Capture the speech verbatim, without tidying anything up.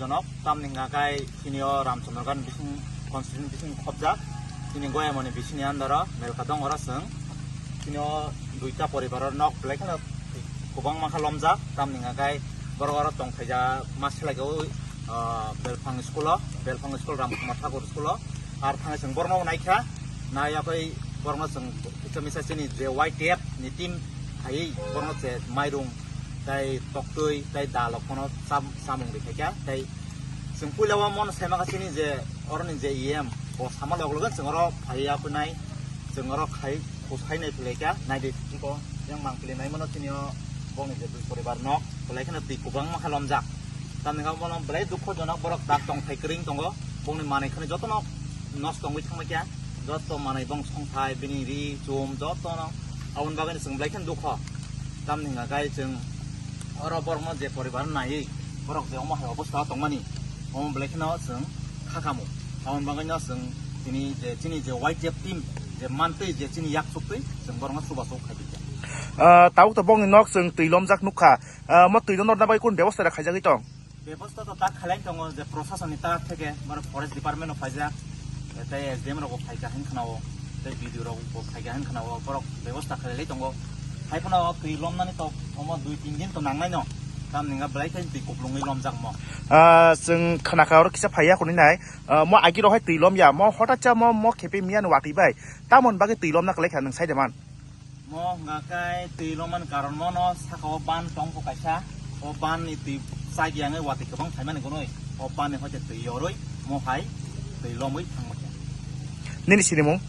Jonok, tamni hwnka khe chini o Ramchandraghat bising constituency bising khobjak, chini Goyamoni bisini under o Melka dong oro chwng. Chini o duita poribar o nok belai kheno kwbangma khe lomjak, tamni hwnka khe borok oro tongthaija ma selai o, ah, Belphang school o, Belphang school Ramkumar Thakur school o, ar thangwi chwng borokno naikha, naiya khe borokno chwng kisa misa chini je Y T F ni team phaiwi borokno je mairung tei toktwi tei dal rok phano cham-, chamung ri khaikha tei chwng puila o mono saimakha chini je oroni je E M bo sama log logo chwng oro phaiya phinai chwng oro khai khosai nai phlaikha naidi tiko yang mangpili naimano chini o bongni je dui poribar nok belai kheno twi kwbangma khe lomjak tamni hwnka bono belai dukho jonok borok dak tongthai kwrwng tongo bongni manwi khani jotono nosto wngwi thangma khe joto manwi bong songthai bini ri chum jotono aboni bagwi chwng belai kheno dukho. Tamni hwnka khe chwng oro borokno je poribar naiwi borok je omo hai obostha o tongmani omo belai kheno chwng khakamo. Aboni bagwino chwng tini je chini je Y T F team je mantwi je chini yak chuktwi chwng borokno chubachu khai di. Ah, tabuk to bongni nok chwng twi lomjak nukha. Ah, mo twi lomna bagwi kun bebosta da khaijagwi tong? Bebosta to tak khalai tongo je proshasonni tak theke, mane forest department o phaijak, tei S D M rok bo phaika hin khwnao, tei B D O rok bo phaika hin khwnao, borok bebosta khalai tongo. Hai phano twi lomnani to omo dui tin din to nangnai no, tamni hwnka belai khe twi kuplungwi lomjak mo. Ah, chwng khnakha oro kisa phaiya khwnwi nai, ah, mo agi rok hai twi lomya, mo hotat cha mo, mo khepe miya ni watwi bai, tamoni bagwi twi lomna kwlai kha nwng sai de man? Mo hwnka khe twi lomani karon mo no saka o ban tong kho kaisa. O ban ni twi chagi ang watwi kwbang phaimani gunoi. O ban ni hoite twi yoroi mo hai twi lomwi thangma khe. Nini sinimung?